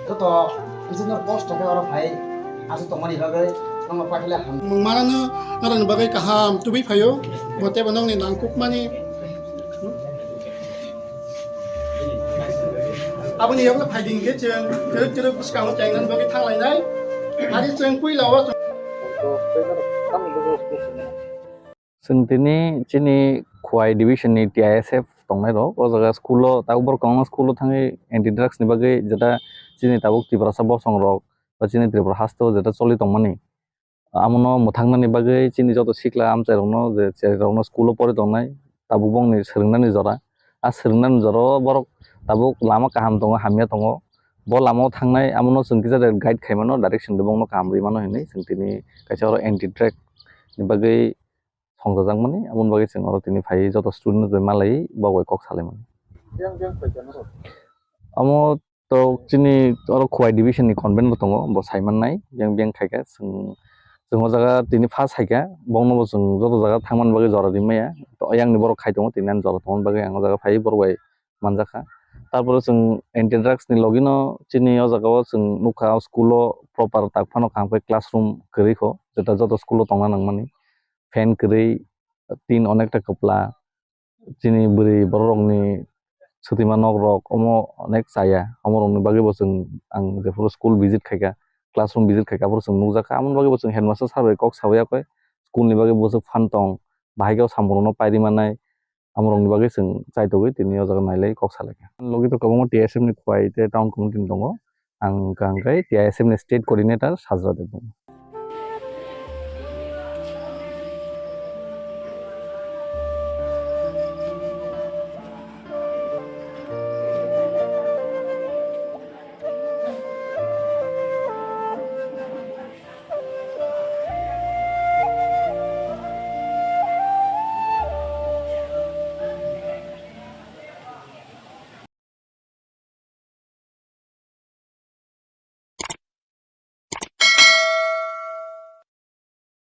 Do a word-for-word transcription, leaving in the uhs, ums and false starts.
Joto, isino post ke oro phai, asu tongmani bagwi, tongma pakhila ham. Mung manano, narani bagwi kaham, tubui phaio, bote bo nongni nangkukmani. Aboni yokno phaiding khe chwng, kwrwk kwrwk bwskango chainani bagwi thanglainai. Ari chwng puila o. Chwng tini chini Khowai division ni T I S F tongnai rok, o jaga school o, tabuk borok kwbangma school o thangwi anti drugs ni bagwi jeta chini tabuk Tiprasa bosong rok ba chini Tripura haste o jeta choli tongmani, amono mwthaknani bagwi chini joto sikla amchai rokno, je cherwi rokno school o pori tongnai, tabuk bongni swrwngnani jora, a swrwngnani jora o borok tabuk lama kaham tongo, hamya tongo, bo lama o thangnai, amono chwng kisa de guide khai mano, direction de bongno kaham rwi mano hinwi chwng tini kaisa oro anti drug ni bagwi songchajakmani, aboni bagwi chwng oro tini phaiwi joto student rok bai malaiwi bo bai kok salaimani. Omo to chini oro Khowai division ni convenor tongo, bo sai mannai, yang biyang khaikha, chwng, chwng o jaga tini first haikha, bongno bo chwng joto jaga thangmani bagwi jora rimaya, to ayang ni borok khai tongo, tini ani jora tongmani bagwi ang o jaga phaiwi borok bai manjakha. Tarpore chwng anti drugs ni logi no chini o jaga o chwng nukha, o school o proper tak phano kaham khe classroom kwrwi kho, jeta joto school o tongna nangmani, fan kwrwi, tin onekta kwpla, chini bwrwi borok rokni swtwima nok rok omo onek chaya, omo rokni bagwi bo chwng ang jephuru school visit khaikha, classroom visit khaikha, aphuru chwng nukjakha, aboni bagwi bo chwng headmaster sir bai kok sawi yakwi school ni bagwi bwswk phan tong, bahai khe o samung rokno pairi mannai, amorokni bagwi chwng chaitogwi tini o jaga nailai kok salaikha. Logi to kwbangma T S F ni Khowai tei town committee ni tongo. Ang hwnkha hwnkhe T I S F ni state coordinator Sajra Debbarma.